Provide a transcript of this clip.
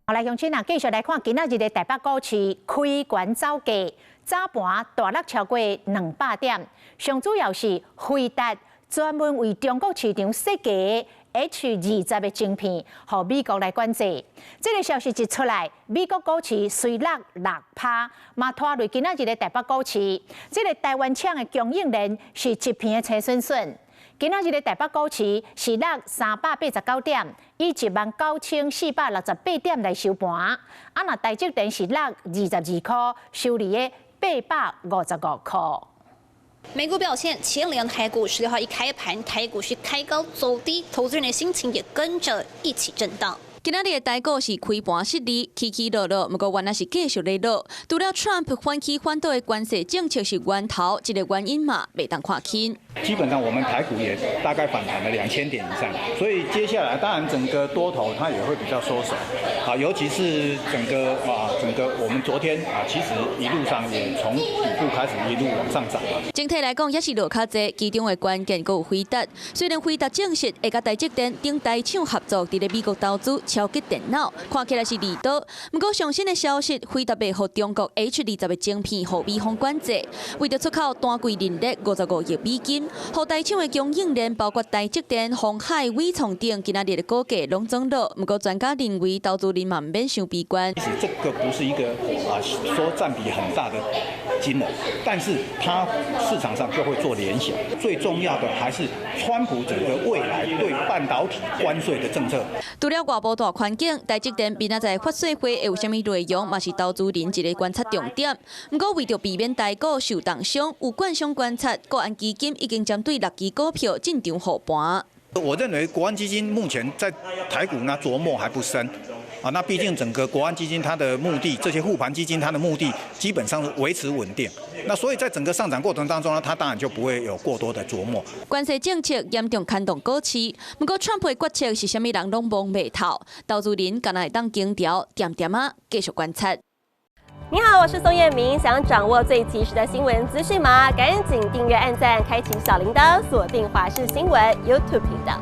好來，鄉親啊，繼續來看今仔日的台北股市開懸走低，早盤大落超過200點。上主要是輝達專門為中國市場設計的 H20的晶片，予美國來管制。這个消息一出來，美國股市隨落6趴，嘛拖累今仔日的台北股市。這个台灣廠的供應鏈是一片的青筍筍。今仔日的台北股市是落389點，以19,468點來收盤。啊，若台積電是落22塊，收佇个855塊。美股表現牽連台股，16號一開盤，台股是開高走低，投資人的心情也跟着一起震盪。今仔日的台股是開盤失利，起起落落，毋過原來是繼續咧落。除了 Trump 反起反倒的關稅政策是源頭，這个原因嘛，袂當看輕。基本上我們台股也大概反彈了2000點以上，所以接下來當然整個多頭它也會比較縮手，啊，尤其是整個我們昨天啊，其實一路上也從底部開始一路往上漲了。整體來講也是落較濟，其中的關鍵閣有輝達。雖然輝達證實會佮台積電等台廠合作，佇咧美國投資超級電腦，看起來是利多。毋過上新的消息，輝達欲予中國 H20的晶片予美方管制，為著出口單櫃人力55億美金，予台廠的供應鏈包括台積電、鴻海、緯創等，今仔日的股價攏總落。毋過專家認為，投資人嘛毋免傷悲觀。其實這個不是一個啊說佔比很大的金額，但是它市場上就會做聯想。最重要的還是川普整個未來對半導體關稅的政策。除了外部大環境，台積電明仔載法說會會有啥物內容，嘛是投資人一个觀察重點。毋過為著避免台股受重傷，有券商觀察，國安基金已經針對六支股票進場護盤。我認為國安基金目前在台股呢著墨還不深。啊，那畢竟整個國安基金它的目的，這些護盤基金它的目的基本上是維持穩定。那所以在整個上漲過程當中呢，它當然就不會有過多的著墨。關稅政策嚴重牽動股市，毋過川普的決策是啥物人攏摸袂透，投資人敢若會當盯牢，恬恬仔繼續觀察。你好，我是宋燕明，想掌握最及時的新聞資訊嗎？趕緊訂閱、按讚、開啟小鈴鐺，鎖定華視新聞 YouTube 頻道。